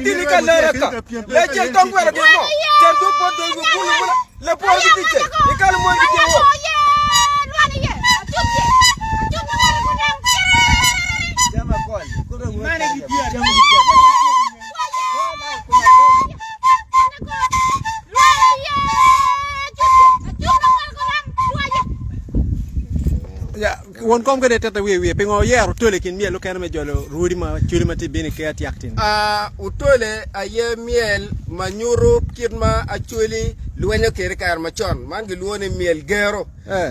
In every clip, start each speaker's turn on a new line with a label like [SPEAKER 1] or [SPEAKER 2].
[SPEAKER 1] Tini ka lera ka lecel tong gweno gin mo cel duk bot dong bulu bula leporo ki ticce ikalo mon ki tye wo.
[SPEAKER 2] Won kom kede tete wiye wiye pingo oyero otole i kin myel okene me jolo rwodi ma cwali ma tye bino i ker atyak tini?
[SPEAKER 1] A Otole aye myel ma nyuto kit ma Acholi lwenyo kwede i kare macon. Man gilwongo ni myel gero.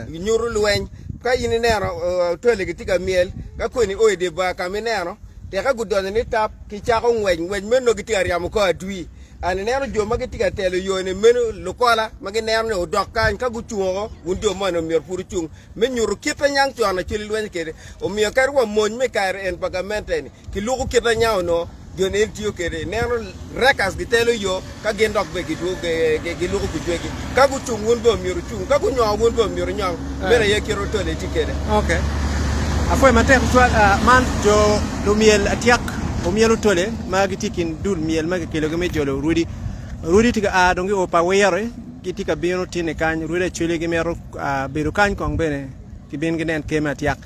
[SPEAKER 1] Nyuto lweny. Ka in ineno otole gitye ka myel, ka koni o i dye bar ka ma ineno, teka gudonyo ni tap, kicako ngwec. Ngwec meno nongo gitye ka ryemo kor adwi. And ineno jo ma gitye ka telo yo-ni meno lukola ma gineno ni odok kany ka gucung oko, wun jo moni omyero pud wucung. Me nyuto kit ma nyang con Acholi lwenyo kwede, omiyo kadi wa mony me kare en pa gamente-ni kiluko kit ma nyang onongo joni en tiyo kwede. Ineno Wreckers gitelo yo ka gin dok bene giluko gujwegi. Ka gucung wun bene omyero wucung, ka gunyongo wun bene omyero wunyong. Meno aye kit Otole tye kwede.
[SPEAKER 2] Ok. Apwoyo matek tutwal. Man jo lumyel atyak omyel Otole ma gitye i kin dul myel ma kikelogi me jolo rwodi. Rwodi tye ka a dong gio pa Wiro. Gitye ka bino tinni kany, rwodi Acholi gimito bedo kany kong bene gibin ginen ker me atyak.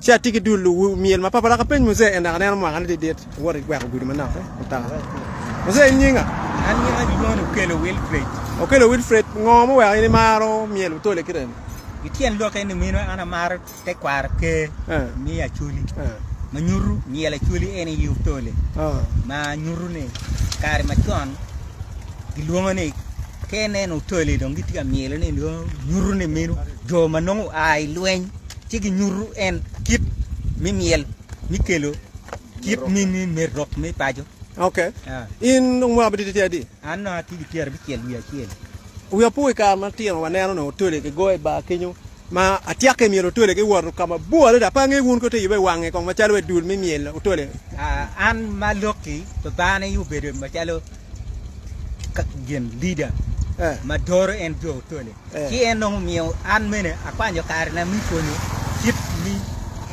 [SPEAKER 2] Ci atye ki dul myel mapatpat dok apeny Muzee en dok aneno mwakane didit iwoto iweko gudi manok mutoka. Muzee in nyinga?
[SPEAKER 3] An nyinga gilwongo ni Okello Wilfred.
[SPEAKER 2] Okello Wilfred, ngo muweko in imaro myel Otole kite ni?
[SPEAKER 3] Gityen lokke ni meno an amaro tekwaro ker me Acholi ma nyuto myel Acholi en aye Otole ma nyuto ni kare macon gilwongo ni ka ineno Otole dong gitye ka myelo ni nyuto ni meno jo ma nongo oa i lweny ci ginyuto en kit me myel me kelo kit me rok me paco.
[SPEAKER 2] Ok. In dong mwaka madit tye adi?
[SPEAKER 3] An dong atye ki pyerabicel wiye acel.
[SPEAKER 2] Wiya po i kare matino waneno onongo Otole kigoyo i bar kenyo ma atyakke i myel Otole giwoto ka mabor adada. Pe angeyo wun kono tye yubbe wange kong macalo wa dul me myel Otole.
[SPEAKER 3] An ma lokki babana aye obedo macalo gin leader ma doro en jo Otole ci en dong omiyo an mene akwanyo karena me pwonyo kit me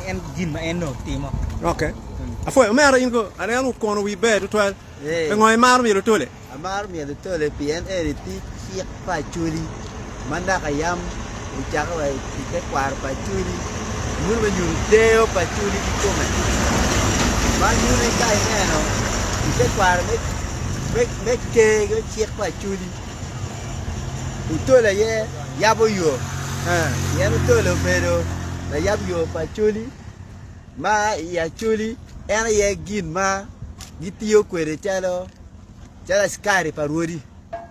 [SPEAKER 3] en gin ma en nongo timo.
[SPEAKER 2] Ok. Apwoyo. Omera in ko aneno kono wi ber tutwal. Pingo imaro myel Otole?
[SPEAKER 4] Amaro myel Otole pien eni tye cik pa Acholi ma naka yam ocakke wa i tekwaro pa Acholi nyuto me nyuto deyo pa Acholi kikome ma nyuto ni ka ineno i tekwaro me ker me cik pa Acholi Otole aye yabo yo pien Otole obedo layab yo pa Acholi ma i Acholi en aye gin ma gitiyo kwede calo calo askari pa rwodi.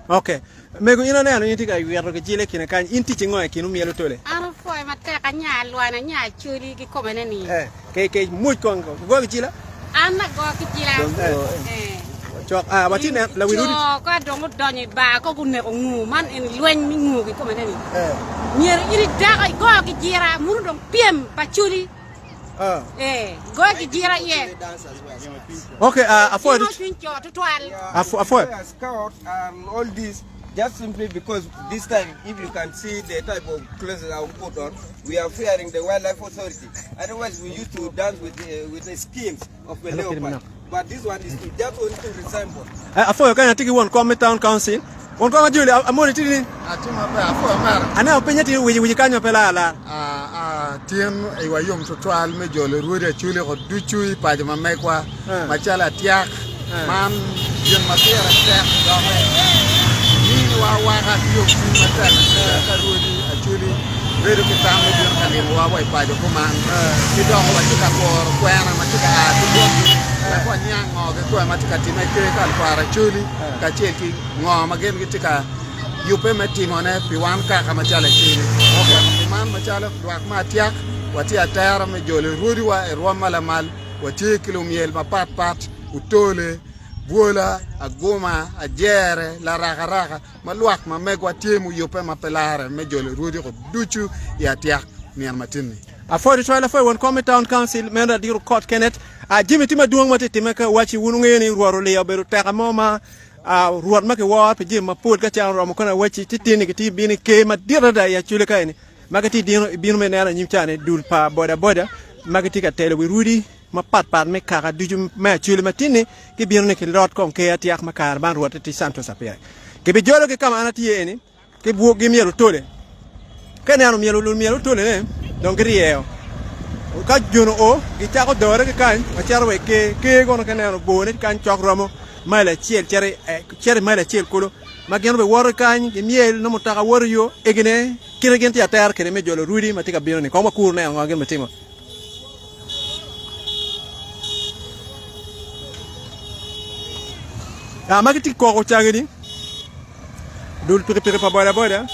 [SPEAKER 2] Ok. Mego in aneno in itye ka ywito ki cile kine kany. In ticci ngo i kin omyel otole?
[SPEAKER 5] An opwoyo matek anya alwana anya acholi kikome ne ni.
[SPEAKER 2] Eh, ke ke muc kong igo ki cila?
[SPEAKER 5] An ago ki cila. Eh.
[SPEAKER 2] Cok, ah, watye nen lawi rudi.
[SPEAKER 5] Co ka dong odonyo i bar ka guneko nguu man eni lweny me nguu kikome ne ni.
[SPEAKER 2] Eh.
[SPEAKER 5] Myero in idako igo ki jira muno dong pyem pa coli. Eh, goyo ki jira iye.
[SPEAKER 2] Okay, uh, apwoyo.
[SPEAKER 5] Jingo cwiny co tutwal.
[SPEAKER 2] Apwoyo.
[SPEAKER 1] Scout and all this just simply because this time if you can see the type of clothes I put on we are fearing the wildlife authority otherwise we used to dance with the, with the skins of the leopard but this one is to just only to resemble
[SPEAKER 2] Apwoyo kany atye ki won kom me town council. Won kom ajoli amoni tye ni?
[SPEAKER 6] Atye maber, apwoyo omera.
[SPEAKER 2] Aneno pinye tye wici wici kany ma pe lar alara.
[SPEAKER 6] Tin iwa yom tutwal me jolo rwodi Acholi ko ducu i paco ma megwa macalo atyak man gin ma pire tek dok miniwa awaka ki yomcwiny matek adada ka rwodi Acholi bedo ki tam me bino ka limowa wa i paco kuman ki doko watye ka kuro kwena ma tye ka a ki botgi wek waniang ngo kikome ma tye ka timme i ker ka lukwaro Acholi kacel ki ngo ma gin gitye ka yubbe me timone pi wan kaka macalo Acholi. Pi man macalo lwak me atyak, watye atera me jolo rwodiwa i rwom ma lamal. Watye ki lumyel mapat pat, Otole, Bwola, Aguma, Ajere, Larakaraka, ma lwak ma megwa tye muyubbe ma pe larre me jolo rwodiko ducu i atyak nino matin-ni.
[SPEAKER 2] Apwoyo tutwal apwoyo won kom me town council meno ladit Okot Kenneth. Jami tye madwong ma tye timme ka waci wun wungeyo ni Rwot Oliya obedo oteka mo ma Rwot ma kiworo pi jami mapol ka can oromo kono awacci ci tin-ni gitye bino i ker madit adada i Acholi ka eni ma gitye dino bino me neno anyim ca ni dul pa boda boda ma gitye ka telo wi rudi. mapatpat me kaka ducu me Acholi ma tinni gibino ni kilot kong ker atyak ma kare man Rwot tye Santos Apire. Gibijologi ka ma an atye eni ki bwoggi myero otole. Ka ineno myel myel otolene dong giryeyo. Ka jono oo gicako dore ki kany ma cito wa i ker. Ker kono ka ineno borne kany cok romo mail acel cito i mail acel kulu ma gin obiwoto ki kany gimyel nongo mutoka woto i yo egine kite gin tye atera kwede me jolo rwodi ma tye ka bino ni kong wakuru neno ngo gin bitimo. Ma gitye ka koko cagi-ni Dul pikipiki pa bodaboda.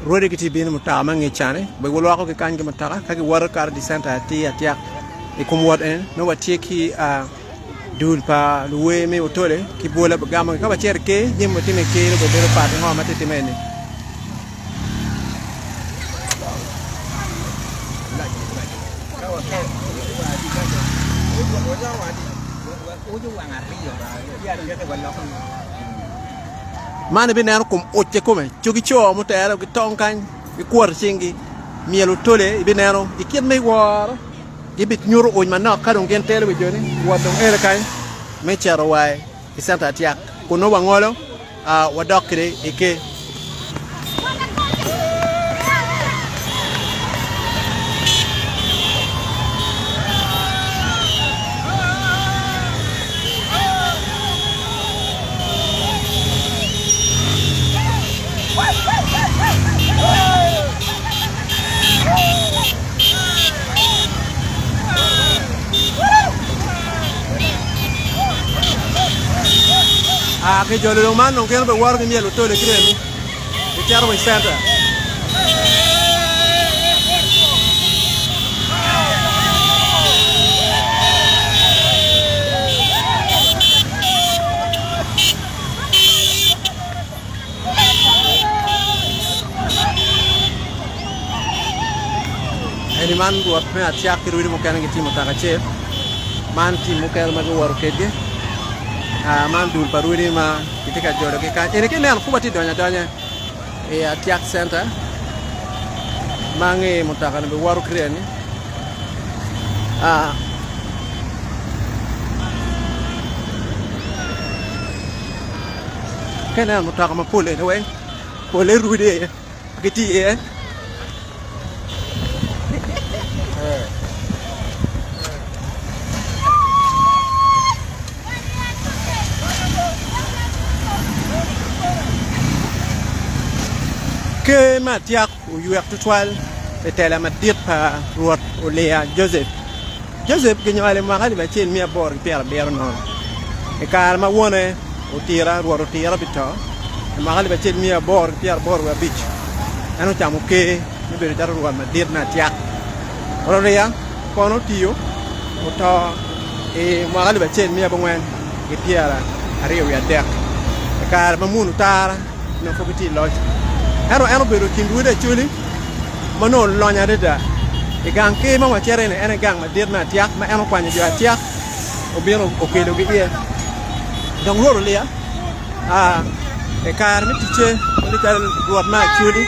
[SPEAKER 2] Rwodi gitye bino i mutoka me ngec cani bene gulwoko ki kany ki mutoka ka giwoto kato di centa atir atyak i kom wot eni nongo watye ki dul pa luwer me otole ki bwola bigamo ka wacito i ker jami ma timme i ker nongo bedo pat ngo ma tye timme eni. Man ibineno kom occe kome, cogi co mutere gitong kany, gikwoto i cinggi, myel otole ibineno i kit me woro, gibinyuto oc manok ka dong gin telo wi joni, wot dong ene kany me cito wa i centa atyak kun nongo wangolo wadok kwede i ker. A ki jolo dong man dong gin obiwoto ki myelo tole ki remi gicito wa i centa. Eni man rwot me acak ki rwodi mukene gitye i mutoka acel man tim mukene ma giwoto kedgi man dul pa rwodi ma gitye ka jologi kany eni ka ineno pud watye ka donyo adonya i Atiak Center ma nge mutoka-ni biwoto ki ryeni ka ineno mutoka mapol eni weng pole rwodi aye gitye iye. Ker me atyak oywek tutwal i tela madit pa Rwot Oliya Josep. Josep kinywalo i mwaka 1870. I kare ma wone Otira, Rwot Otira pi to i mwaka 1885, en ocamo ker me bedo calo rwot madit me atyak. Rwot Oliya kono otiyo oto i mwaka 1923 i kare ma Munu Tara onongo pud gitye i loc. Ento en obedo i kin rwodi Acholi ma onongo olony adada. I gang ker ma wacito iye-ni en aye gang madit me atyak ma en okwanyo jo atyak obino okelogi iye. Dong Rwot Oliya i kare me ticce bedo calo rwot me Acholi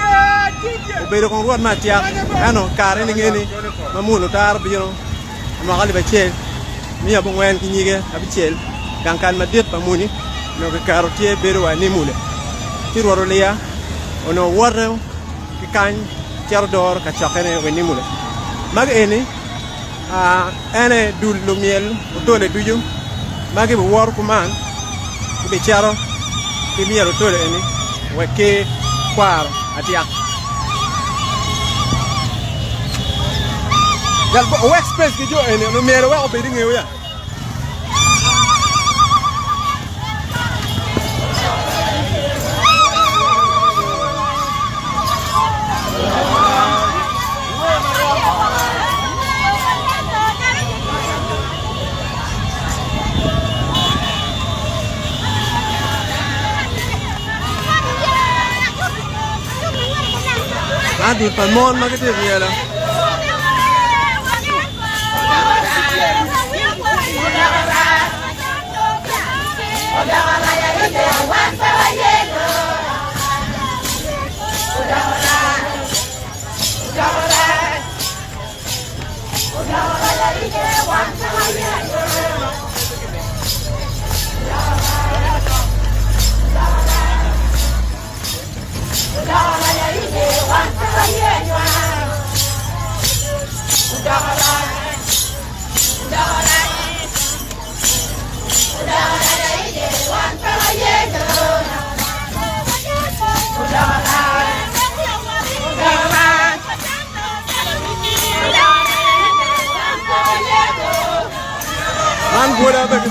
[SPEAKER 2] obedo kong rwot me atyak ento kare ni nge ni ma Munu Otara obino i mwaka 1940 ki nyige abicel, gang kal madit pa muni onongo kiketo tye bedo wa i Nimule. Ci Rwot Oliya onongo woto ki kany cito doro kacokkene wa i Nimule. Magi eni en aye dul lumyel otole ducu ma gibiwoto kuman gibicito ki myel otole eni wek ki kwaro atyak. Owek space ki jo eni myero wek obed i ngewu ya. Man dul pa mon ma gitye ka myelo. Man bwoda bene.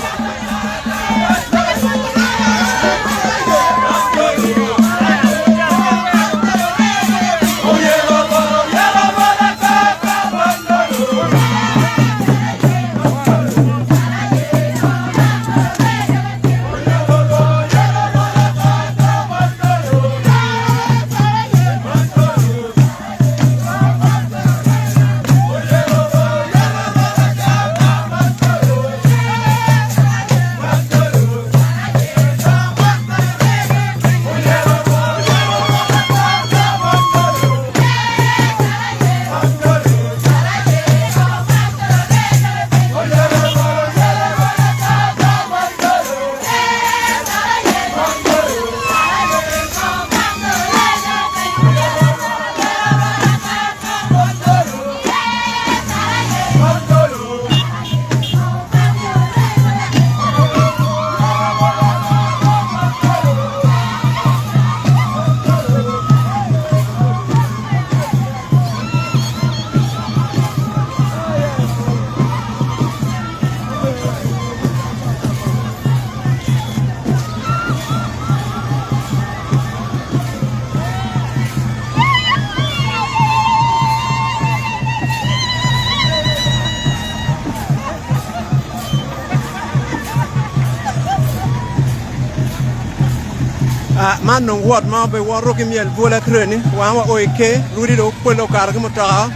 [SPEAKER 2] Man dong wot ma obe woto ki myel bwola kreni wang wa o i ker rudi dong okpole okato ki mutoka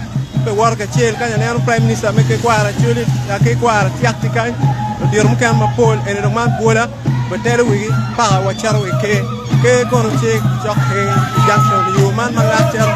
[SPEAKER 2] pe woto kacel kany aneno prime minister me kekwaro Acholi kekwaro Atiak tye kany ludito mukene mapol eni dong man bwola be telo wigi paka wa cito wa i ker ker kono tye cok ki junction yo man ma ngat cito.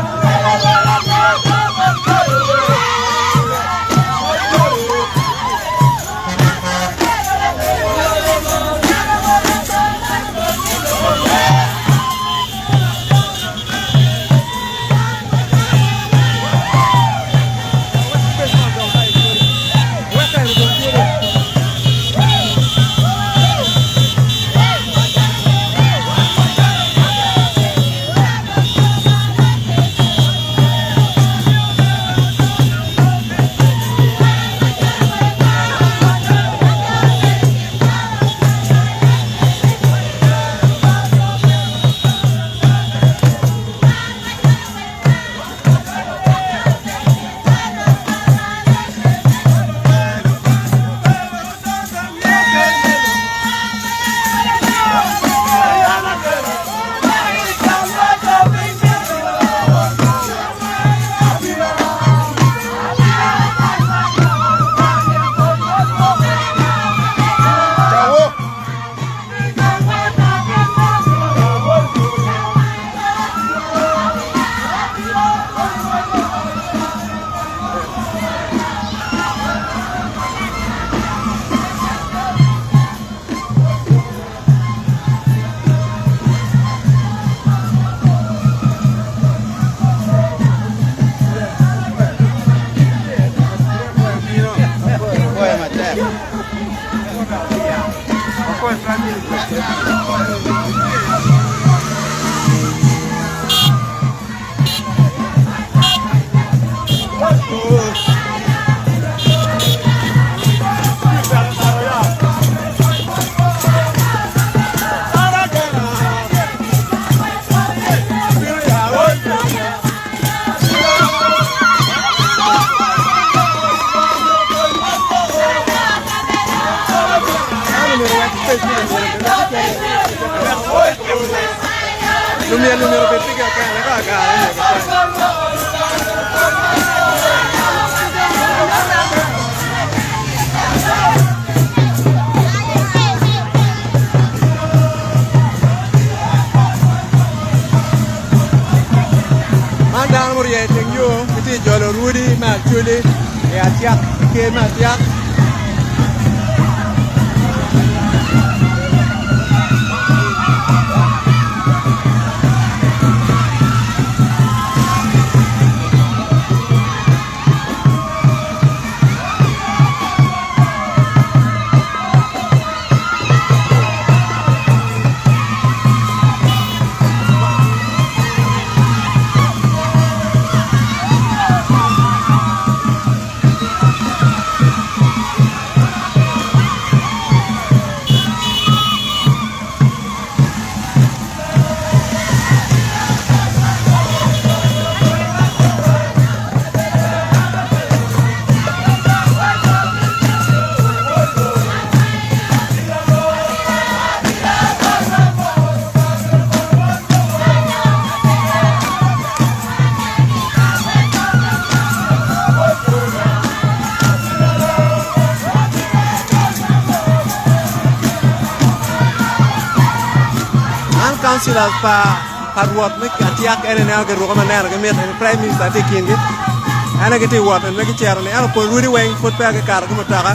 [SPEAKER 2] Lumyel myero obed pigi akene ka agara myero gikony. Acholi i Atyak i ker me Atyak. Man councillors pa pa rwot me Atyak ene ineno giruko ma neno gimit eni prime minister tye i kingi ene gitye i wot eni ma gicito ni ento pol rwodi weng pud peya gikato ki mutoka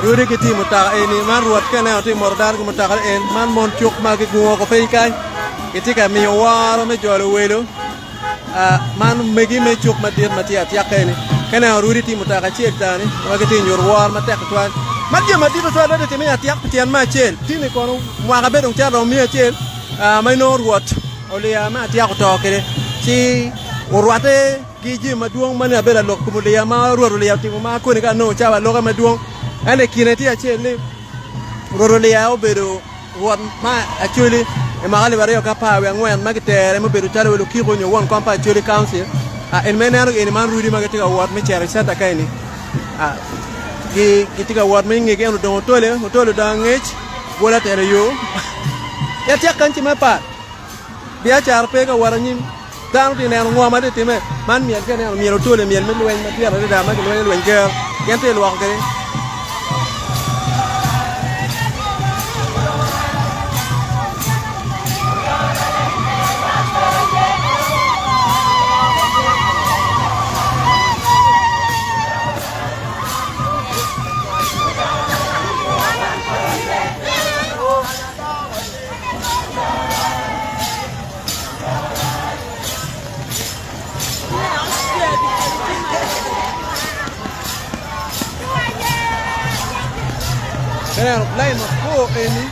[SPEAKER 2] rwodi gitye i mutoka eni man rwot ka ineno tye moto dano ki mutoka en man mon cuk ma gigungo woko piny kany gitye ka miyo woro me jolo welo Man omegi me cuk madit ma tye atyaka eni. Ka ineno rwodi tye i mutoka acel cani ma gitye ka nyuto woro matek tutwal. Man jami madit tutwal ma gitime i atyak pi tyen me acel. Tini kono mwaka bene dong cito romo miya acel ma inongo rwot oliya me atyak oto kwede ci orwatte ki jami madwong ma ni abedo alok i kom oliya ma rwot oliya otimo ma koni ka anongo cawa aloka madwong. Ento i kine tye acel ni rwot oliya obedo Rwot ma Acholi i mwaka 2014 ma gitere me bedo calo lukiko nyo won kom pa Acholi Council. En ma ineno eni man rudi ma gitye ka wot me cito i centa ka eni. Gitye ka wot me ngegi en odong otole, otole odong angec, bwola telo yo. Ya tyek kany ci me pat. Biacara pe ka wot anyim. Dano tye neno ngo ma tye time. Man myel ka ineno myel otole myel me lweny madit adada ma gilwenyo lweny ker. Gin tye lwoko kwede. Ineno lain mabor eni.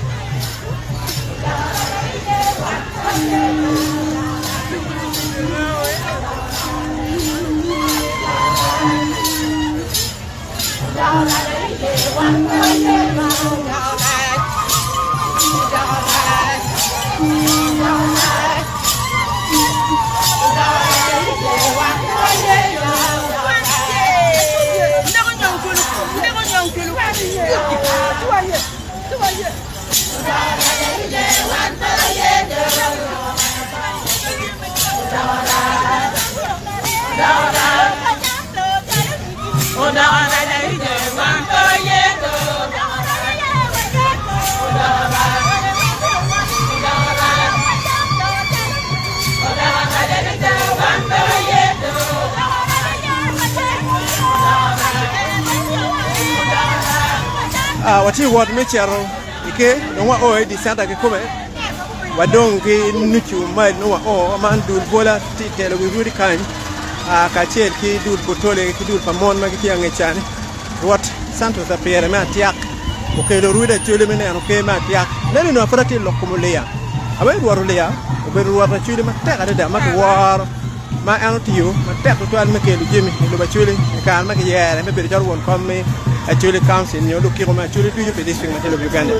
[SPEAKER 2] Watye ka wot me cito i ker dong wao i dye centa kikome wadong ki nucu mail nongo wao man dul bwola tye ka telo wi rwodi kany kacel ki dul botole ki dul pa mon ma gitye angec cani Rwot Santos Apire me Atyak okelo rwodi Acholi me neno ker me Atyak. Nen onongo pud atye lok kom Oliya. Aweyo Rwot Oliya obedo rwot Acholi matek adada ma kiworo ma en otiyo matek tutwal me kelo jami i lobo Acholi i kare ma kiyere me bedo calo won kom me Acholi Council nyo lukiko me Acholi ducu pi distrik ma tye i lobo Uganda.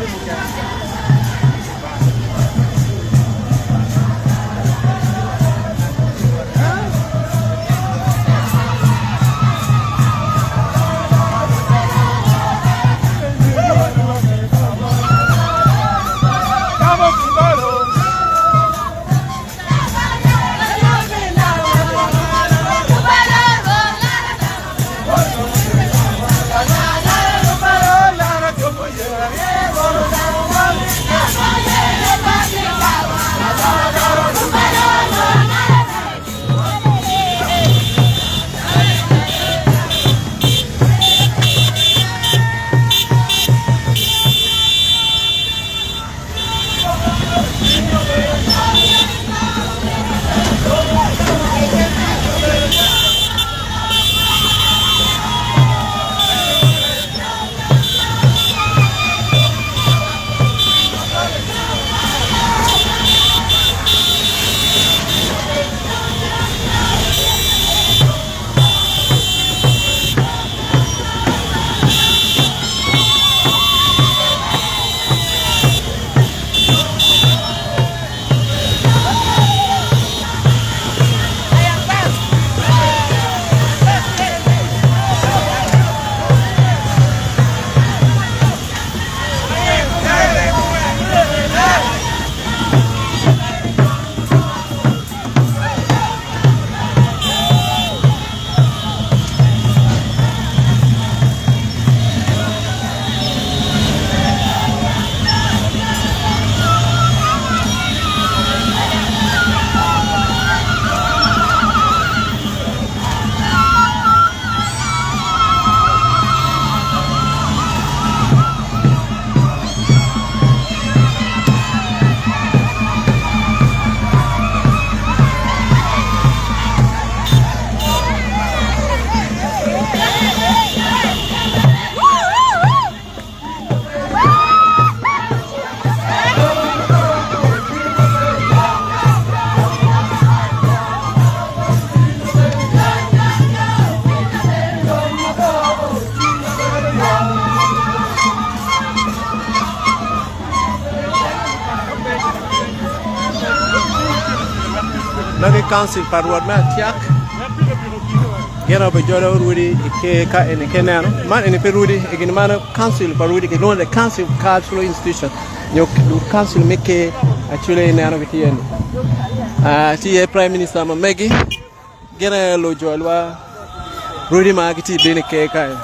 [SPEAKER 2] Council pa Rwot me Atyak gin aye obijolo rwodi i ker ka eni ka ineno man eni pe rwodi i gin man council pa rwodi kilwongo ni council of cultural institution nyo council me ker actually ineno gitye iye ni tye iye prime minister ma megi. Gin aye lujolwa rwodi ma gitye ka bino i ker kany.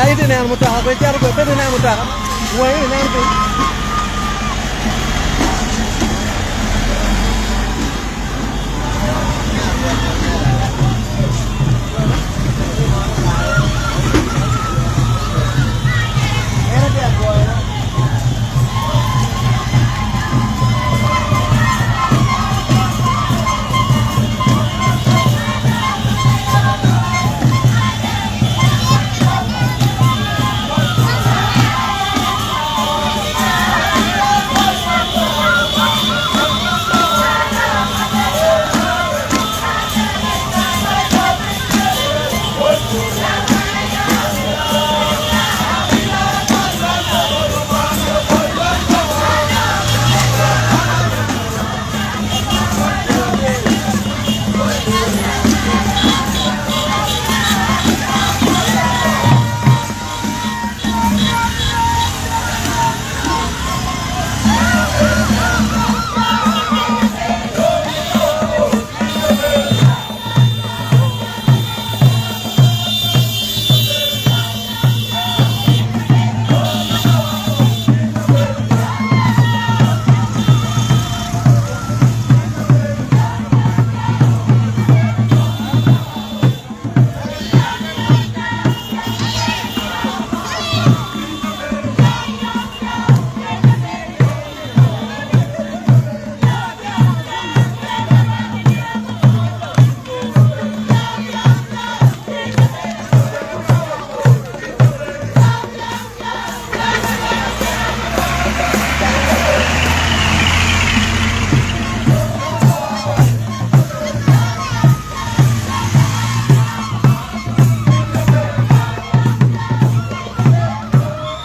[SPEAKER 2] Itye neno mutoka kwe cito kwe pe itye neno mutoka wangi ineno piny.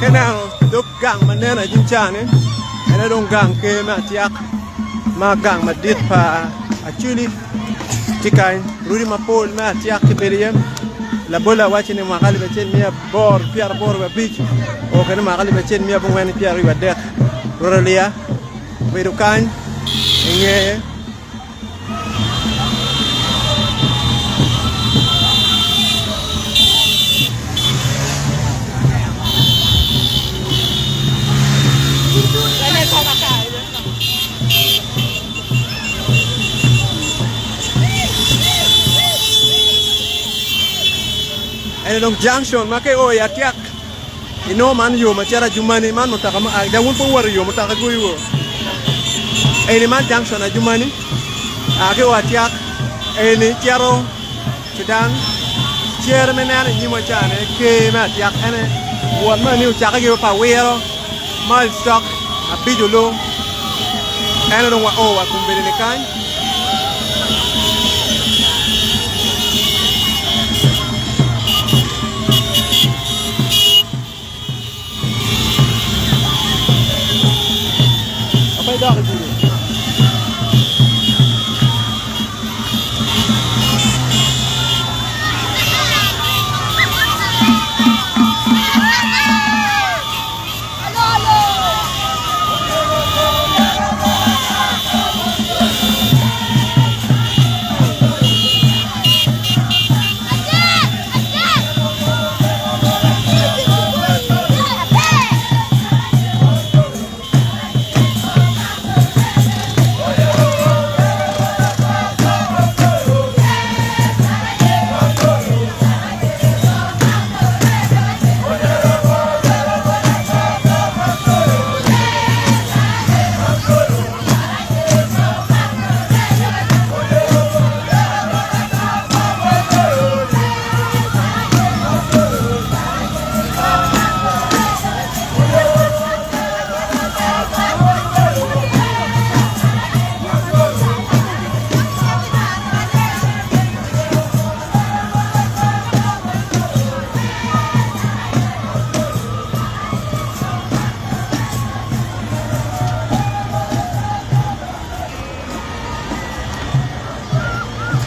[SPEAKER 2] Ka ineno dog gang ma nen ajing ca-ni en aye dong gang ker me atyak ma gang madit pa Acholi tye kany rudi mapol me atyak kibedo iye labolle awaco ni mwaka alip acel miya aboro pyeraboro wiye abic o kede mwaka alip acel miya abongwen ki pyeraryo wiye adek Rwot Aliya obedo kany i ngeye. Eni dong junction ma ka io i Atiak inongo man yo ma cito Adjumani man mutoka ma a dong wun pe wuwoto i yo mutoka goyi wo eni man junction Adjumani. A ki wa tyak eni cito Sudan, cere me neno i nyimwa ca-ni ker me atyak ene wot ma ni ocakke ki pa wiro miles cok abico lung ene dong wao wa kombeddi-ni kany.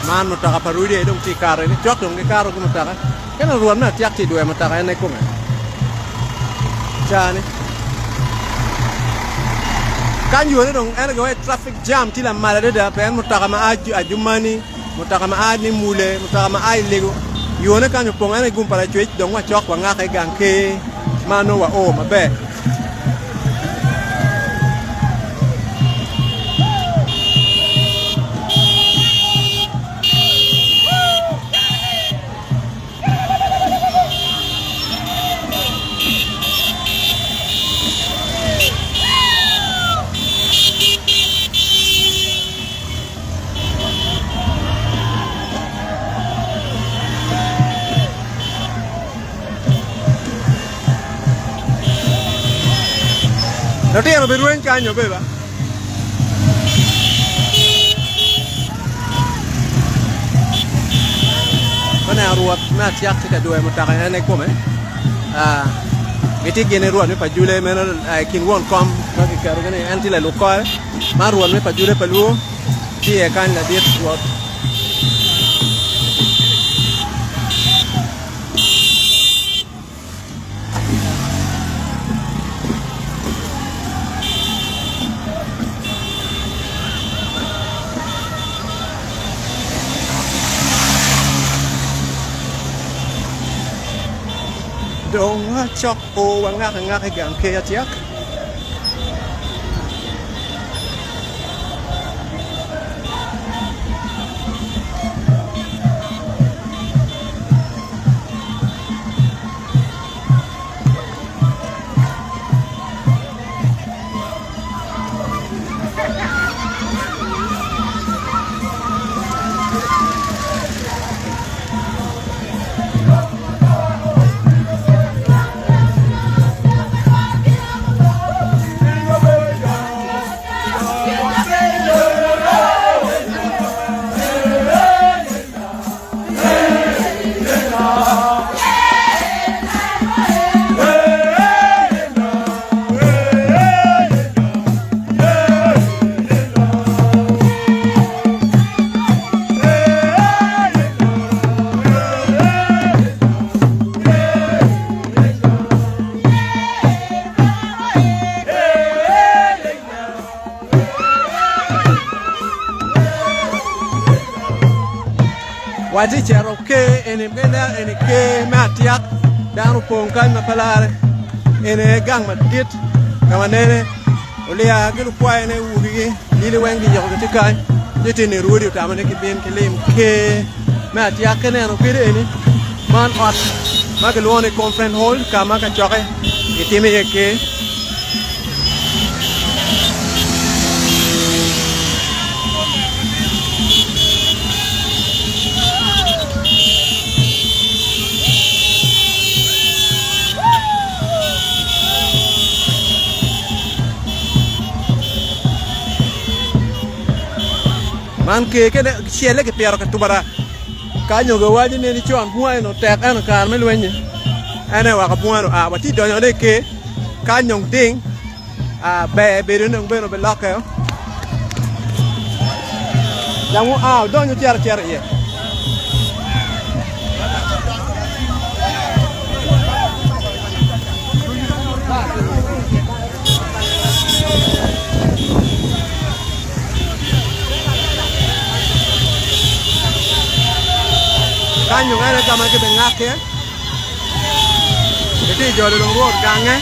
[SPEAKER 2] Man mutoka pa rwodi aye dong tye ka kato-ni, cok dong gikato ki mutoka. Ka nongo rwot me atyak tye i dwe mutoka en aye kome cani. Kany yone dong en aye traffic jam tye lamal adada pien mutoka ma a Adjumani, mutoka ma a Nimule, mutoka ma a i Lego yone kany opong en aye gum pa Lacwec dong wacok wangake i gang ker ma nongo wao maber. Lutino birweny kany obe ba. Ma neno rwot me acak tye ka dwoyo mutoka en aye kome gitye gin rwot me pajule meno i kin won kom ma kiketogi ni en tye lalub kore man rwot me pajule pa luo tye iye kany ladit rwot. Dong wacok o wangak angaka i gang ker atyek. Watye cito ker eni ma ineno eni ker me atyak dano opong kany ma pe lare eni aye gang madit ka ma nene olia ki lukwayone wugigi lili weng giyiko gitye kany ci tye-ni rwodi otamo ni gibin gilim ker me atyak ki neno gedo eni man ot ma kilwongo ni conference hall ka ma kacokke gitimo iye ker. Man ker kene celle kipito ki tubara ka nyo giwaco ni con bunga eno tek ento kare me lweny-nyi en aye oweko bunga ni oa watye donyone i ker ka nyong ding ber bedo ni dong bene obilokkeo dong wua wudony wucit acita iye. Kany dong ene ka ma gibingak iye gitye ka jolo dong rwot gange.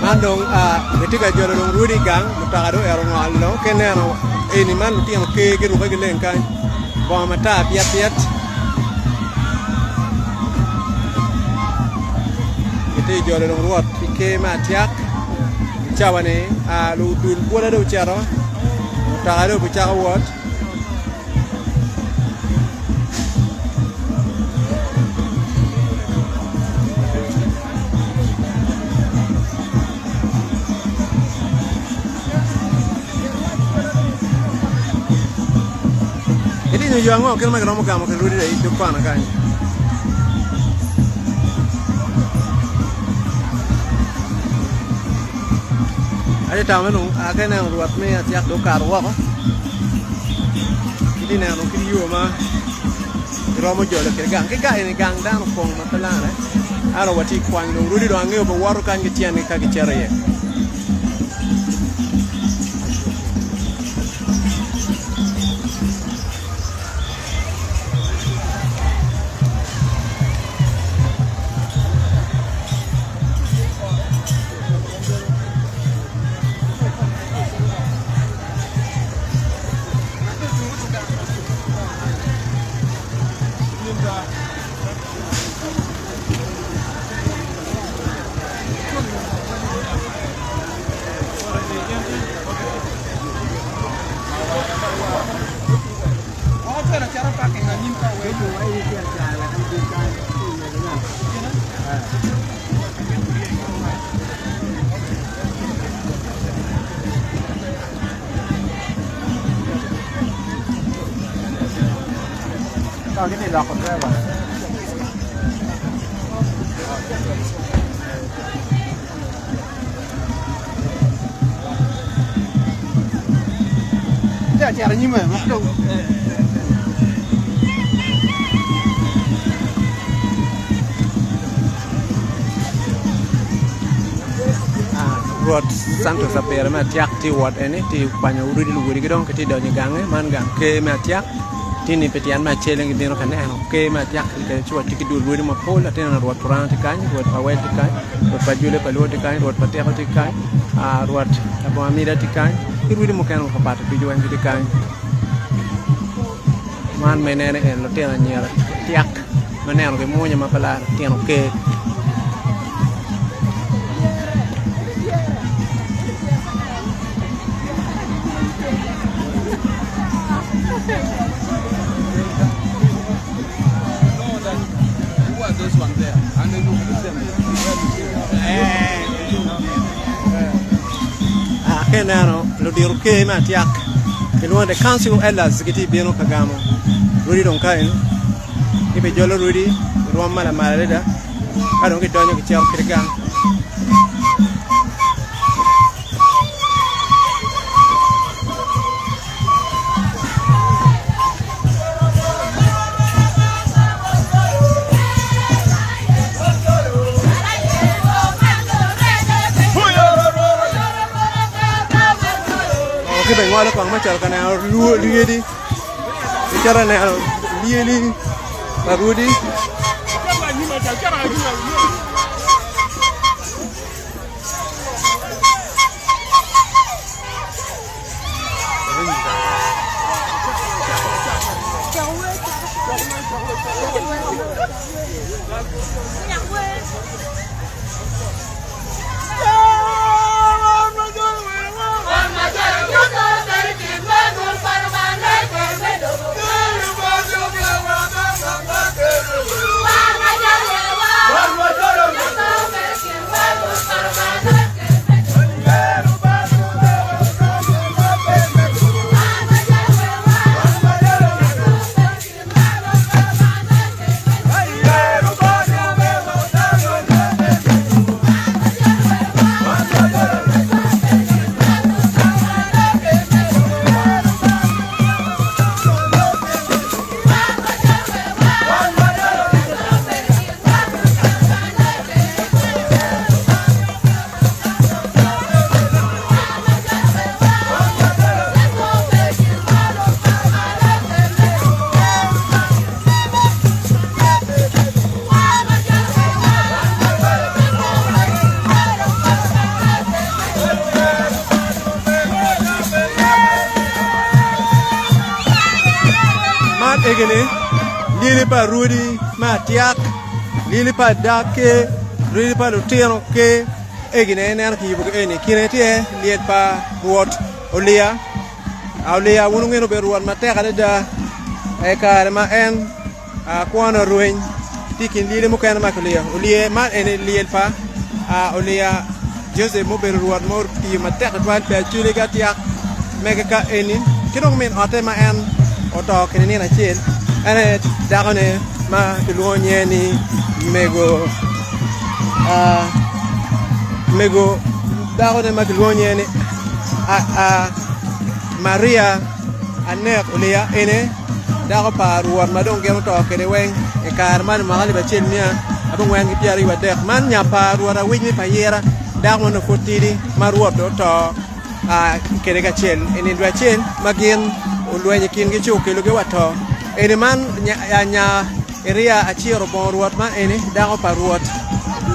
[SPEAKER 2] Man dong gitye ka jolo dong rwodi i gang mutoka dong oero ngol dong ka ineno eni man lutino ker girukke ki leng kany bongo matar pyet pyet gitye ka jolo dong rwot ki ker me atyak i cawa-ni ludul bwola dong ocito mutoka dong obicako wot. Itinyo yo ango kit ma kiromo gamo ki rudi i dog kona kany? Atye tamo ni dong ka ineno rwot me acak dong okato woko itye neno kit yo ma Giromo jolo kwede gang. Ki gang eni gang dano opong ma pe lane. Ento watye i kwany dong rudi dong angeyo be woto kany ki tyengi ka gicito iye. Rwot Santos Apire me Atyak tye i wot eni tye kwanyo rudi luwodigi dong gitye donyo i gange man gang ker me Atyak tye ni pi tyen me acel en gibino ka neno ker me Atyak ci watye ki dul rwodi mapol atye neno rwot Puranga tye kany, rwot pa Wel tye kany, rwot pa Jule pa Luo tye kany, rwot pa Tiko tye kany, rwot Labongo Amida tye kany ki rwodi mukene mapapat ducu weng gitye kany. Man ma ineno eni lutino anyira tyak ma nenogi mwonya ma pe laro lutino ker. Ka ineno ludito ker me atyak kilwongo ni council elders gitye bino ka gamo rwodi dong ka eni gibijolo rwodi i rwom ma lamal adada ka dong gidonyo gicito kwede gang. Ki bene ngolo kong me cito ka neno lyedi gicito ka neno lyeli pa rwodi. Man egini lyeli pa rwodi me atyak, lyeli pa dak-ki, lyeli pa lutino ki egine ineno kiyubo ki eni kine tye lyel pa rwot Oliya, Oliya wun wungeyo ni obedo rwot matek adada i kare ma en Kwone orweny tye i kin lyelle mukene ma kiliyo. Olye man eni lyel pa Oliya Joseph ma obedo rwot ma otiyo matek tutwal pi Acholi ki Atyak mege ka eni ki dong min otte ma en oto kede nino acel en aye dakone ma kilwongo nyinge ni mego mego dakone ma kilwongo nyinge ni Maria Anek Oliya ene Dako pa Rwot ma dong gin oto kwede weng i kare man i mwaka alip acel miya abongwen ki 23. Man nya pa Rwot Awic me Payira, dako ma onongo pud tidi ma Rwot dong oto kwede kacel i nino acel ma gin olwenyo i kingi ci okelogi wa to. Eni man nya Eria Aciro bongo Rwot man eni dako pa Rwot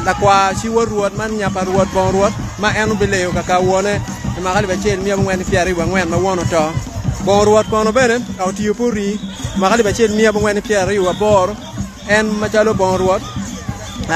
[SPEAKER 2] lakwar ci wod Rwot man nya pa Rwot bongo Rwot ma en obileyo kaka wone i mwaka 1424 ma won oto. Bongo Rwot kono bene otiyo pe ori mwaka 1428 en macalo bongo Rwot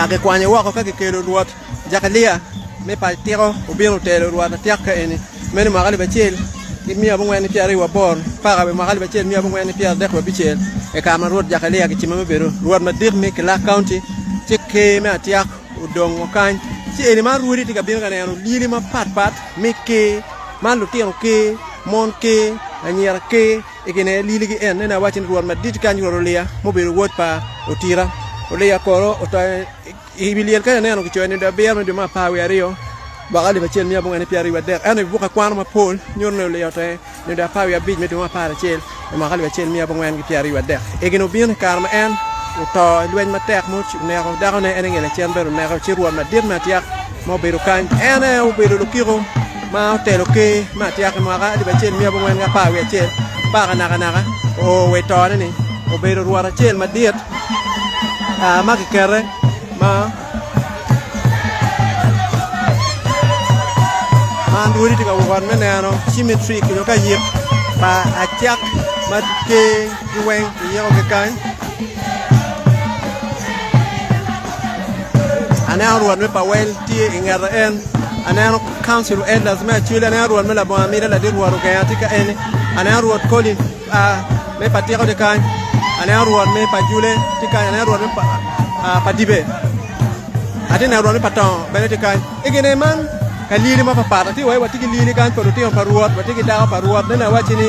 [SPEAKER 2] gikwanye woko ka gikelo Rwot Jakalia me pa Tiko obino otelo Rwot atyak ka eni meno i mwaka 1428 paka wa i mwaka 1436 i kare ma Rwot Jakalia kicime me bedo Rwot madit me Kilak County ci ker me atyak odongo kany ci eni man rwodi tye ka bino ka neno lyeli mapatpat me ker man lutino ker, mon ker, anyira ker i kine lyeligi en nene awaco ni Rwot madit kany Rwot Oliya mubedo wod pa Otira Oliya kono oto I wi lyel kany aneno kicoyo ni abiro me dwe me apar wiye aryo mwaka 1423 ento i buk akwano mapol nyuto ni oliyo oto i nino apar wiye abic me dwe me apar acel i mwaka 1423. Egini obino i kare ma en oto i lweny matek ma oneko dakone en i nge lacen bene oneko ci rwot madit me atyak ma obedo kany. En aye obedo lukiko ma otelo ker me atyak i mwaka 1411 paka nakanaka oo wa i tone-ni obedo rwot acel madit ma kikete ma man rwodi tye ka wot me neno cemetery nyo ka yik pa acak. ma ker ki weng kiyikogi kany. Aneno rwot me Pawel tye i ngete en, aneno Council of Elders me Acholi, aneno rwot me Labongo Amida ladit rwot Ogenga tye ka eni, aneno rwot Colin me Patiko tye kany, aneno rwot me Pajule tye kany, aneno rwot me Padibe. Atye neno rwot me pa tongo bene tye kany. I gine man, ka lyeli mapapat, atye wai watye ki lyeli kany pa lutino pa Rwot, watye ki dako pa Rwot. Nen awacci ni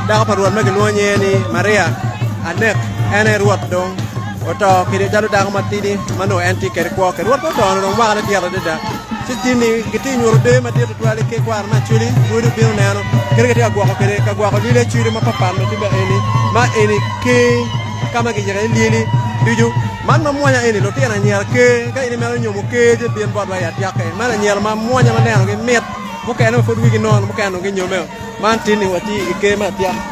[SPEAKER 2] dako pa Rwot ma gilwongo nyinge ni Maria Anek, en aye Rwot dong oto kede calo dako matidi ma nongo en tye kede kwo kede. Rwot pe oto-ni dong mwakane dit adada. Ci tin-ni gitye nyuto deyo madit tutwal i kwaro me Acholi, rwodi obino neno kit ma gitye ka gwoko kede ka gwoko lyeli Acholi mapapat ma tye ka eni, ma eni ker. Ka ma giyiko iye lyeli ducu. Man ma mwonya eni, lutino anyira ker, ka in imito nyomo ker ci bin botwa i atyokke. Man anyira ma mwonya ma nenogi mit, mukene ma pud wigi nono, mukene dong ginyomeo. Man tin-ni watye i ker me atyaka.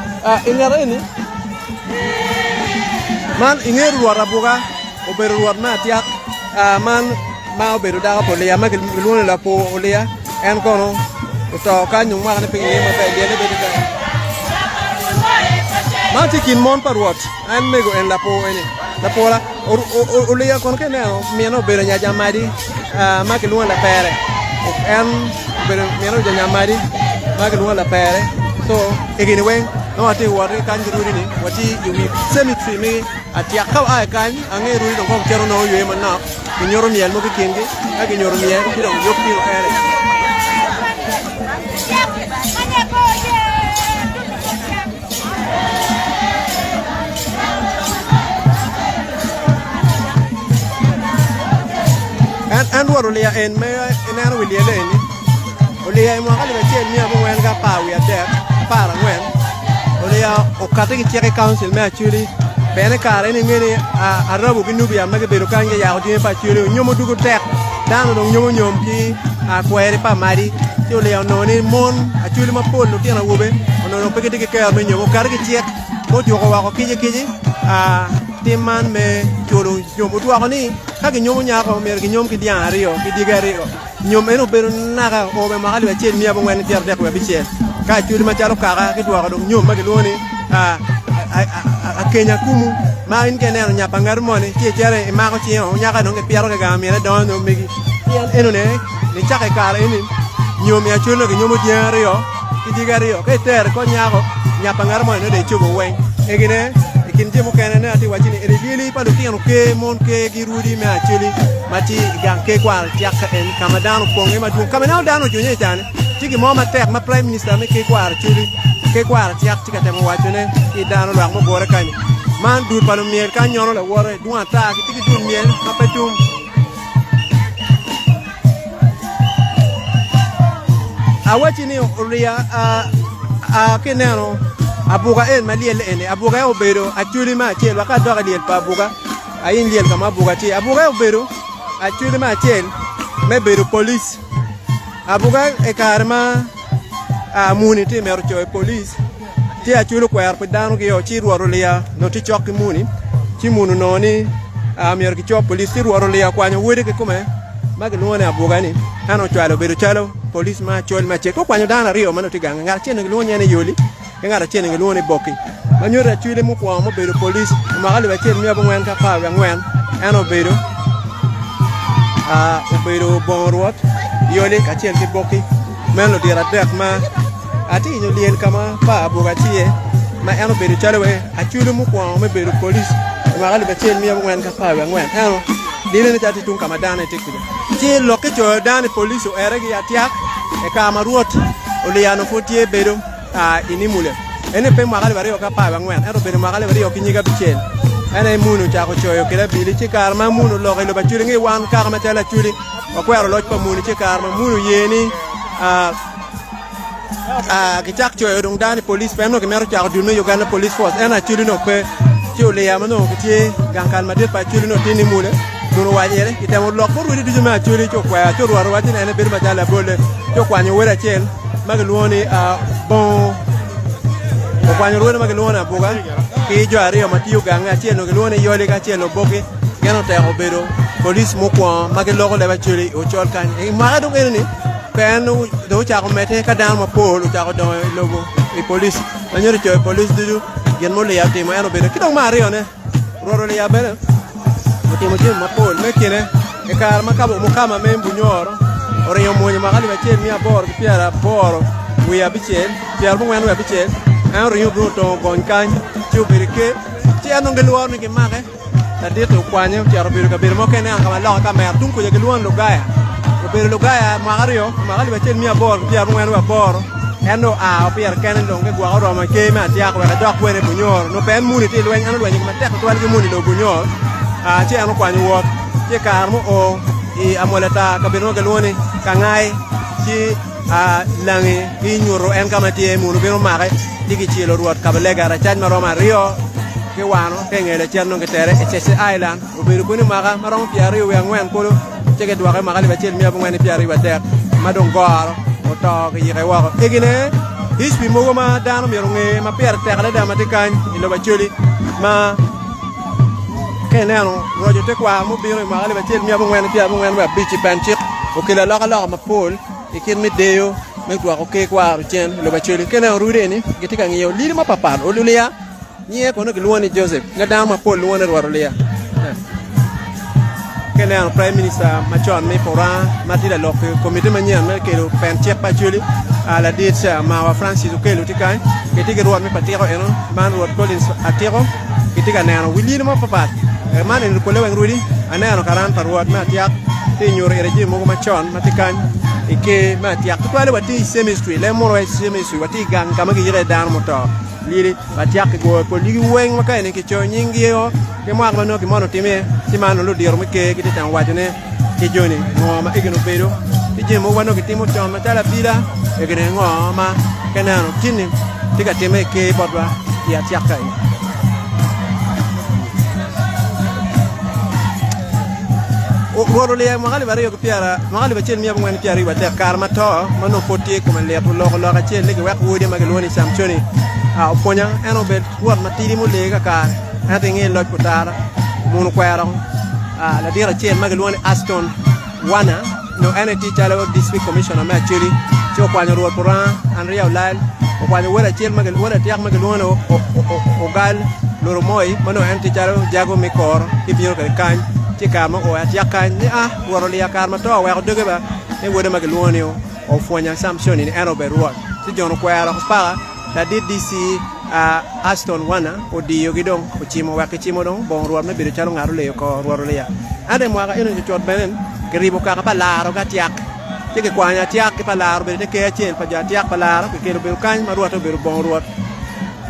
[SPEAKER 2] I nget eni, man inge Rwot Abuka obedo Rwot me atyak, man ma obedo dako pa Oliya ma gilwongo ni Lapur Oliya. En kono oto kany nyo mwakane pe kingeyo maber, lyelle bedo kany. Man tye i kin mon pa Rwot, en mego en lapur eni, lapura Oliya kono ka ineno mine obedo nyajamadi ma kilwongo ni lapere, en obedo mine obedo nyamadi ma kilwongo ni lapere so egini weng nongo watye ka wot ki kany ki rudi ni watye i wi cemetery me Atyak ka waa i kany ange rudi dong kong cito nongo yweyo manok. Ginyuto myel mogo i kingi, ka ginyuto myel ci dong yub bino ere. En, en Rwot oliya en ma ineno wi lyelle eni, oliya i mwaka 1943, 14, oliya okati ki cik i kauncil me Acholi Pien i kare ni inge ni Arabu ki Nubia ma gibedo kany giyako jami pa Acholi onyomo dugo tek, dano dong nyomo nyom ki kweri pa Madi ci oliya onongo ni mon Acholi mapol lutino awobe onongo dong pe gitye ki kero me nyom okato ki cik ma ojuko woko kici kici tim man me culo nyom odwoko ni ka ginyomo nyako myero ginyom ki dyang aryo ki dyegi aryo. Nyom eno obedo naka o me mwaka 1436 ka Acholi macalo kaka gidwoko dong nyom ma gilwongo ni Akenya Kumu ma in ka ineno nya pa ngatu moni ci icito imako cinge o nyaka dong gipito kigamo mine dongo nyo megi pien enone nicako i kare eni nyom i Acholi nongo kinyomo dyangi aryo ki dyegi aryo ka itero i kor nyako nya pa ngatu moni nongo dong icobo weng egine i kin jami mukene nongo atye wacci ni eni lyeli pa lutino ker mon ker ki Rwodi me Acholi ma tye i gang ker kwaro tyaka en ka ma dano opong iye madwong. Ka ma ineno dano ojunye i cani, tye gin mo matek ma Prime Minister me ker kwaro Acholi, ker kwaro tyak tye ka temo wacone ki dano lwak mugure kany. Man dul pa lumyel kany nyono lawote dwong ata gitye ki dul myel ma pe tum. Awacci ni oriya a ki ineno abuka en ma lyelle eni, abuka en obedo Acholi me acel wa ka adok i lyel pa abuka. Ayiny lyel ka ma abuka tye. Abuka obedo acwele me acel me bedo polic. Abuka i kare ma muni tye mito coyo polic tye acwele okwero pi dano gi o ci rwot oliya onongo tye cok ki muni ci muni onongo ni myero kico polic ci rwot oliya okwanyo wode kikome ma gilwongo ni abuka ni en ocwalo obedo calo polic ma acol me acel ka okwanyo dano aryo ma nongo tye gange ngat acel onongo gilwongo nyinge ni Yoli. ki ngat acel ni gilwongo ni Bokki, ma nyuto acwele mukwongo mubedo polic i mwaka 1914, en obedo obedo bongo rwot Yoli kacel ki Bokki. Meno ludito adek ma atye inyo lyel ka ma pa abuka tye iye, ma en obedo calo wai acwele mukwongo me bedo polic i mwaka 1914. Ento lyelle nen calo tye tung ka ma dano aye tye kwede. Ci lok ki coyo dano i polic oere ki atyak i kare ma rwot oliyano pud tye bedo. I Nimule. Ene pe mwaka 2014, ento obedo mwaka 2000 ki nyig abicel. En aye Muni ocako coyo kede abili, ci kare ma Muni oloko i lobo Acholi ngi wan kaka macalo Acholi wakwero loc pa Muni, ci kare ma Muni oye ni kicak coyo dong dano i police pe, en onongo kimito cako dul me Uganda Police Force, ento Acholi onongo pe, ci oliya ma onongo gitye gang kal madit pa Acholi onongo tye Nimule, Muni owaco ire, kitemo lok bot rwodi ducu me Acholi ci okwero, ci orwato waco ni en ebedo macalo labole, ci okwanyo wode acel. ma gilwongo ni Bongo okwanyo rwode ma gilwongo ni Abuga ki jo aryo ma tiyo gange acel onongo gilwongo ni Yoli ki acel Oboki gin oteko obedo police mukwongo ma giloko leb Acholi i Ocol kany. I mwaka dong eni pe en dong ocako medde ka dano mapol ocako dongo i lobo i police ma nyuto coyo police ducu. Gin ma Oliya otimo en obedo ki dong me aryone, Rwot Oliya bene otimo jami mapol. Me kine, i kare ma Kabo Mukama me Bunyoro oringo mwonyo mwaka alip acel miya aboro ki pyeraboro wiye abicel, pyerabongwen wiye abicel, en oringo obino otongo gony kany ci obedo i ker, ci en dong gilworo ni gimake. Ladit-ti okwanye ocito obedo i kabedo mo kene ka ma loka kamera tung kuca gilwongo ni Lugaya. Obedo Lugaya mwaka aryo, mwaka alip acel miya aboro ki pyerabongwen wiye aboro. En dong oa pire kene dong gigwoko oromo i ker me Atiak wek edok kwene i Bunyoro. Nongo pe en muni tye i lweny, en olwenyo matek tutwal ki muni i lobo Bunyoro. Aa ci en okwanyo wot ci i kare ma oo i Amolatar kabedo mo gilwongo ni Kangai ci aa langi ki nyuto en ka ma tye muni obino omake ci kicelo Rwot Kabalega racac ma romo aryo. Ki wano ka i nge lacen nongo kitere i Cece Island. Obedo kunu i mwaka ma romo pyeraryo wiye angwen kulu ci kidwoke i mwaka alip acel miya abongwen ki pyeraryo adek ma dong goro oto kiyike woko. Egine history mogo ma dano myero onge ma pire tek adada ma tye kany i lobo Acholi ma ka ineno roco tekwaro mubino i mwaka alip acel miya abongwen ki pyerabongwen wiye abic i pen cik okelo alokaloka mapol i kit me deyo me dwoko ker kwaro cen i lobo Acholi. Ka ineno rudi eni gitye ka ngiyo lili mapapat oluliya. Nyinge kono kilwongo ni Joseph, ma dano mapol lwongo ni Rwot Oliya. Ka ineno Prime Minister macon me Puranga ma tye lalok i komiti manyen me kelo pen cik pa Acholi, ladit Mawa Francis Okello tye kany, kitye ki rwot me Patiko eno, man Rwot Collins Atiko, kitye ka neno wi lyeli mapapat. Man eni pole weng rwodi, aneno karan pa rwot me Atiak tye nyuto ite jami mogo macon ma tye kany i ker me Atiak. Tutwalle watye i cemetery, lem muno wa i cemetery, watye i gang ka ma kiyiko iye dano muto. Lyeli pa cak kigoyo pol yugi weng ma ka eni kicoyo nyinggi-o ki mwaka ma nongo gin moni otimme, ci man nongo ludito me ker gitye temo wacone ki joni ngo ma egini obedo ki jami mogo ma nongo kitimo con macalo abila egini ngo ma ka ineno tin-ni tye ka timme i ker botwa i acak ka eni. Rwot olyero mwaka 2023 kare ma to ma onongo pwod tye i kome lit oloko lok acel ni giwek wode ma gilwongo ni Camconi opwonya en obed rwot matidi mulee kakare ento inge loc pa otara muno kwero ladit acel ma gilwongo ni Aston Wana Nongo en aye tye calo District Commissioner me Acholi ci okwanyo Rwot Puranga, Andrea Olal, okwanyo wod acel ma wod atyak ma kilwongo ni Ogal Loro Moi ma nongo en tye calo jago me koro ki bino kwede kany ci i kare ma oo atyak kany ni a Rwot oliya kare ma to oweko doge ba ni wode ma kilwongo ni Opwonya Samson ni en obed Rwot ci jon okwero paka Ladit DC Aston Wana odiyogi dong ocimo wek kicimo dong bongo rwot me bedo calo ngat oleyo kor rwot oliya. Ento i mwaka eno cucut bene kiribo kaka pa laro ki atyak ci kikwanyo atyak ki pa laro obedo te ker acel pa jo atyak pa laro kikelo obedo kany ma rwotte obedo bongo rwot.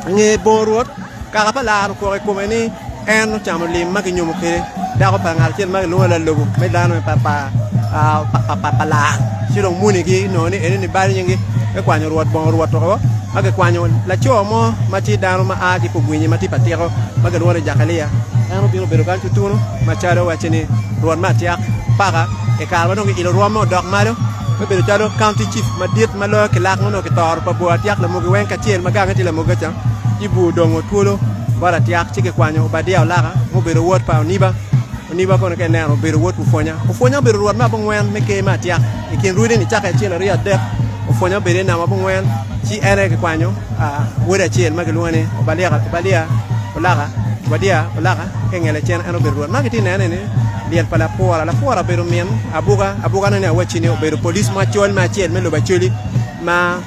[SPEAKER 2] I nge bongo rwot kaka pa laro okok i kome ni En ocamo lim ma kinyomo kwede dako pa ngat acel ma kilwongo ni lalobo me dano me pa lar ci dong munigi nongo ni eni balo nyingi me kwanyo rwot bongo rwot woko ma kikwanyo laco mo ma tye dano ma a ki Pogwinyi ma tye pa Tiko ma kilwongo ni Jakalia en obino obedo kany tutunu macalo wacce ni rwot me atyak paka i kare ma dong kiilo rwomme odok malo me bedo calo county chief madit ma loyo kilak ma onongo kitoro pa bur atyak lamogi weng kacel ma gange tye lamogi kaca ci bur odongo twolo bot atyak ci kikwanyo Obadia Olaka ma obedo wod pa Oniba. Oniba kono ka ineno obedo wod pa Opwonya. Opwonya obedo rwot me abongwen me ker me atyak. I kin rwodi-ni cakke acel, aryo, adek, Opwonya obedo i namba abongwen ci en aye kikwanyo wode acel ma kilwongo ni Obadia Olaka, Obadia Olaka ka i nge lacen en obedo rwot. Ma kitye ka nene-ni lyel pa Lapwora. Lapwora obedo min Abuka. Abuka-ni awacci ni obedo polic macol me acel me lobo Acholi ma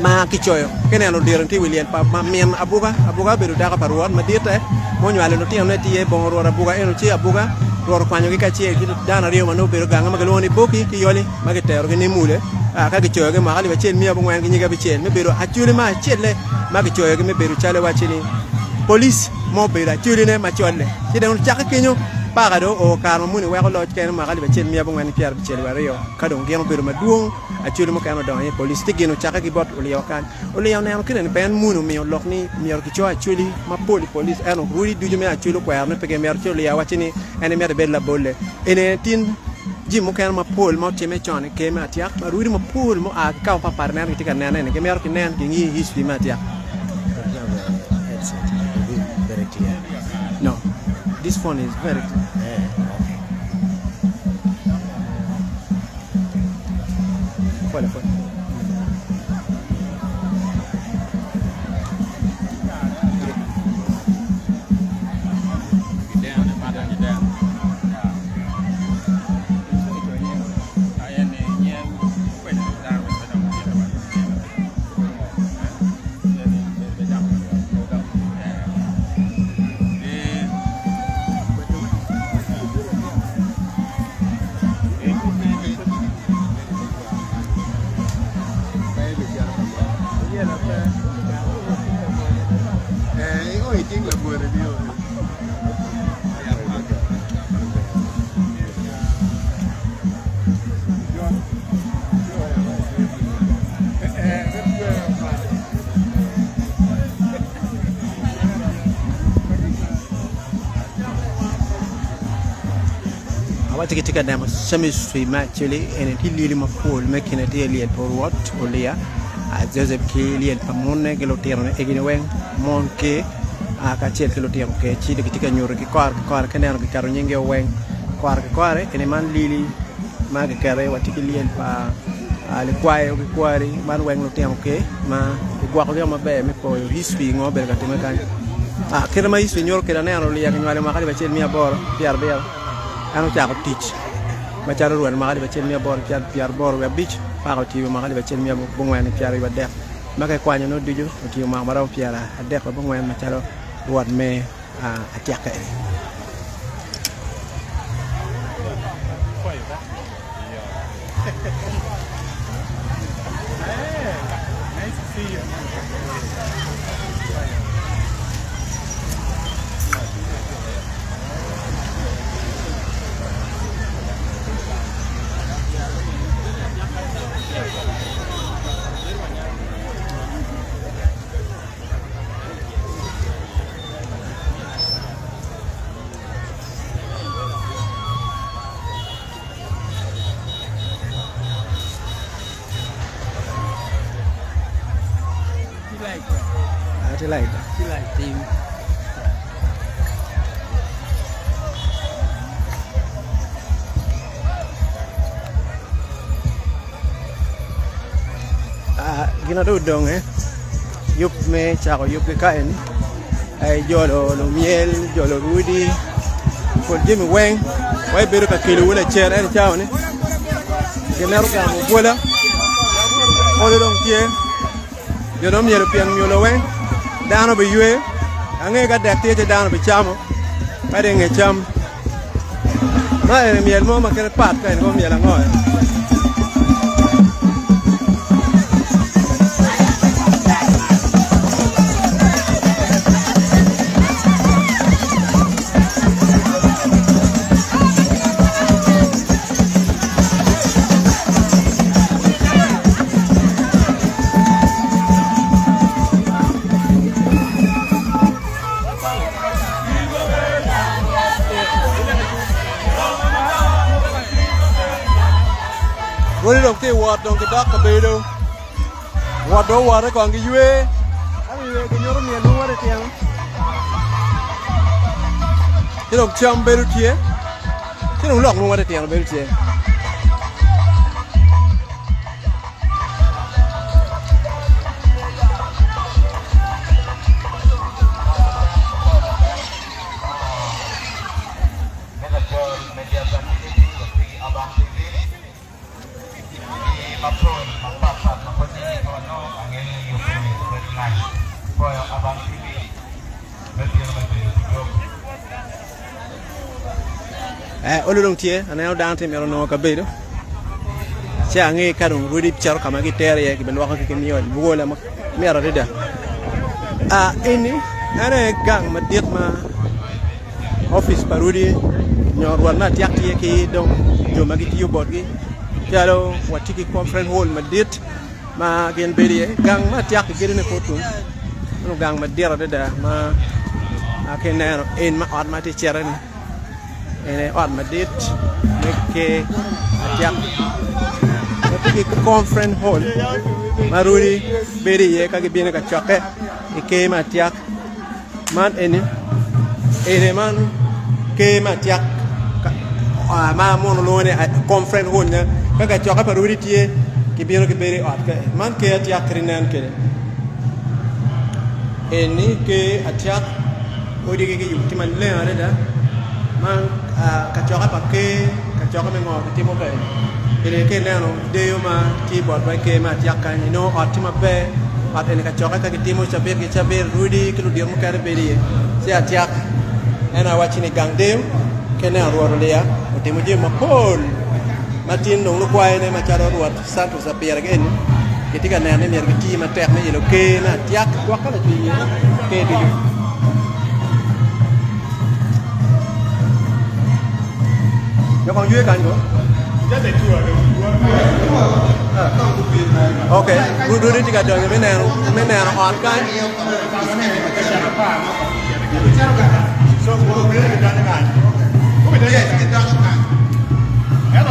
[SPEAKER 2] ma kicoyo ki neno odiro tye i wi lyel pa min abuka. Abuka obedo dako pa Rwot maditte ma onywalo lutinone tye iye bongo Rwot abuka eno ci abuka Rwot okwanyogi kacel ki dano aryo ma nongo obedo gange ma gilwongo ni Boki ki Yoli ma giterogi Nimule ka kicoyogi mwaka alip acel miya abongwen ki nyige abicel me bedo acoli ma acelle ma kicoyogi me bedo calo iwacci ni polic ma obedo acoline macolle ci dong ocakke kenyo paka dong oo kare ma muni weko loc kene mwaka alip acel miya abongwen ki pyerabicel wiye aryo ka dong gin obedo madwong. Acholi mukene odongo iye police ci gin ocakke ki bot Oliyo kany. Oliyo oneno kite ni pe en muni omiyo lok ni myero kico Acholi mapol i police ento rwodi ducu me Acholi okwero ni pe gimito ci Oliyo wacce ni en emito ebed labolle. Eni aye tin jami mukene mapol ma otimme con i ker me Atiak ma rwodi mapol ma oa ki ka mapat pat ineno gitye ka nene ni gimito kinen gingi history me Atiak. No, this phone is very clear. Watye gitye ka neno cemetery me Acholi eni tye lyeli mapol me kine tye lyel pa Rwot Olia Joseph ki lyel pa mone ki lutinone egini weng mon ki kacel ki lutino ker ci dong gitye ka nyuto ki kore ki kore ka ineno kiketo nyingi weng kore ki kore eni man lyeli ma kiketo iye watye ki lyel pa likwayo ki kwari man weng lutino ker ma kigwokogi maber me poyo history ngo obedo ka timme kany kite ma history nyuto kwede aneno Olia kinywalo i mwaka alip acel miya aboro pyerabiro. En ocako tic macalo rwot i mwaka 1885 paka otiyo i mwaka 1883 ma ka ikwanyo nongo ducu otiyo mwaka maromo 34 macalo rwot me atyeka eni. Gin ma dong odonge yub me cako yubgi ka eni aye jolo lumyel, jolo rwodi pol jami weng ma ibedo ka kelowu lacen ento i cawa ni gimito gamo bwola olo dong tye jo dong myero opyen myolo weng dano biywe ange ka dek tye ci dano bicamo ka dong inge cam ma eni myel mo ma kite pat ka eni kono myel ango eni. Rwodi dong tye wot dong gidok kabedo wot dong owote kong giywe ka giywe ginyuto myel mogo matitino ci dong cam bedo tye ci dong lok mogo matitino bedo tye. Olo dong tye aneno dano tye mito nongo kabedo ci ange ka dong rwodi cito ka ma gitero iye gibilwoko ki myel bwola ma mit adada eni en aye gang madit ma opic pa rwodi nyo rwot me atyak tye ki dong jo ma gitiyo botgi calo watye ki conference hall madit ma gin bedo iye gang me atyak kigedone pe otum ento gang madit adada ma ka ineno en ma ot ma tye ka cito-ni en aye ot madit me ker atyak ma tye ki conference hall ma rwodi bedo iye ka gibino ka cokke i ker me atyak. Man eni eni man ker me atyak ma muno lwongo ni conference hall nya ka kacokke pa rwodi tye gibino gibedo i ot ka eni man ker atyak kit inen kwede eni ker atyak odigi giyubo tye maleng adada man kacokke pa ker kacokke me ngo kitimo ka eni eni ka ineno Deyo ma tye botwa i Ker me atyak kany, inongo ot tye maber. Ot eni kacokke ka gitimo cabit ki cabit, rwodi ki ludito mukene bedo iye. Ci atyak en awacci ni gang deyo ki neno Rwot Olia otimo jami mapol ma tin dong lukwayone macalo Rwot Santos Apire gi eni gitye ka neno ni myero giti matek me ilo Ker me atyak gwokke lacwiny ker ducu. Nyo kong ywe kany ko. Ok, rudi tye ka donyo me neno me neno ot kany. Man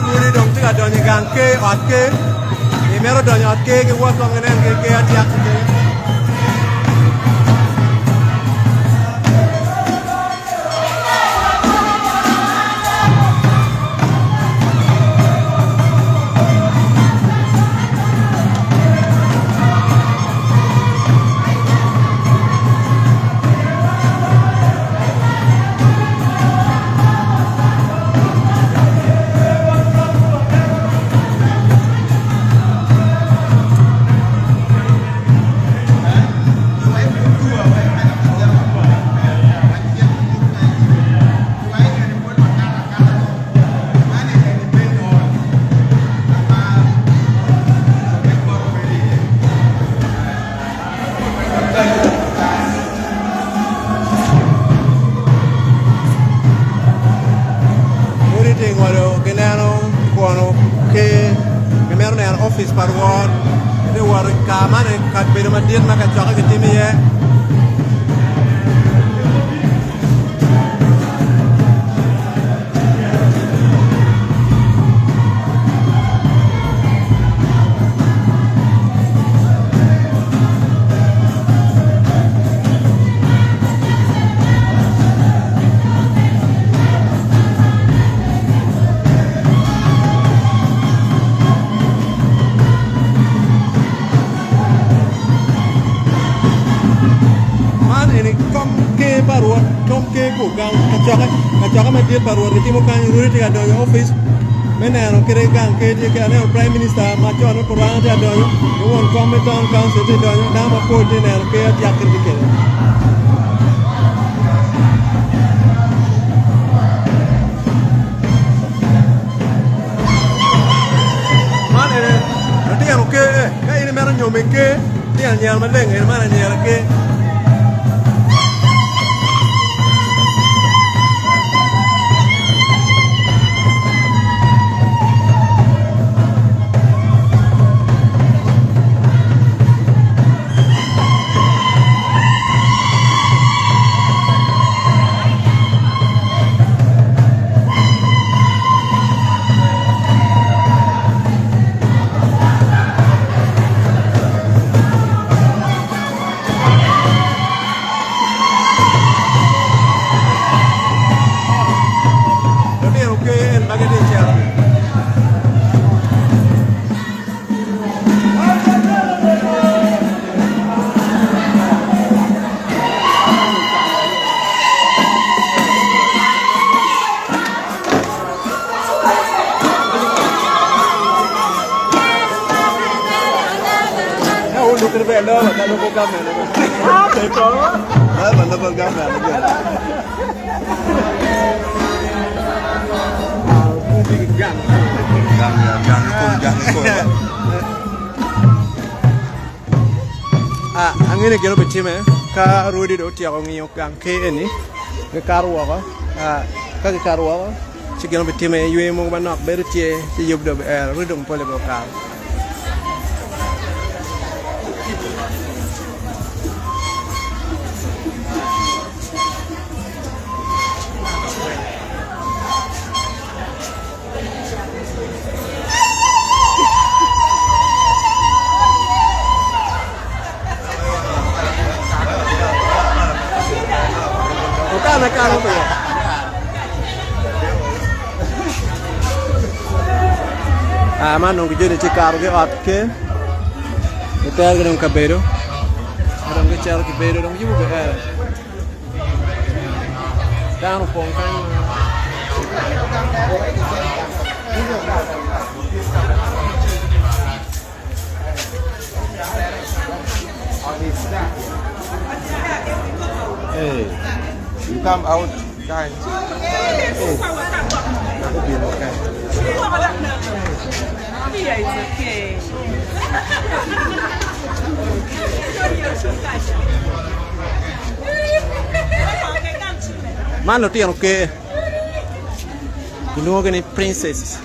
[SPEAKER 2] rwodi dong tye ka donyo i gang ker, ot ker. Gimito donyo i ot ker giwot kong ginen ki ker atyek ki kenyo. Odi tye ngolo gineno kwono ker gimito neno opic pa rwot gitye wot i kar man kabedo madit ma kacokke kitimo iye. Man eni kom ker pa Rwot, kom ker pa gang kacokke, kacokke madit pa Rwot gitimo kany, Rwodi tye ka donyo i opic me neno kite gang ker tye kwede, aneno prime minister macon me Purana tye ka donyo ki won kom me town council tye ka donyo, dano mapol tye ka neno ker atyaka kit ma tye kwede. Man ene lutino ker eh, ka in imito nyomo i ker tye anyira maleng eni man anyira ker. Lutino ker en ma gitye ka cito. Angeyo ni gin obitime ka rwodi dong otyeko ngiyo gang ker eni gikato woko ka gikato woko ci gin obitime yweyo mogo manok bedo tye ci yub dong obiero rwodi dong pole bene okato. Man dong joni tye kato ki i ot ker giterogi dong i kabedo ka dong gicito gibedo dong yubo ber dano opong kany
[SPEAKER 1] Hey, you come out.
[SPEAKER 2] Kany. Oh. Obino kany. Man lutino ker. Gilwongogi ni princesses.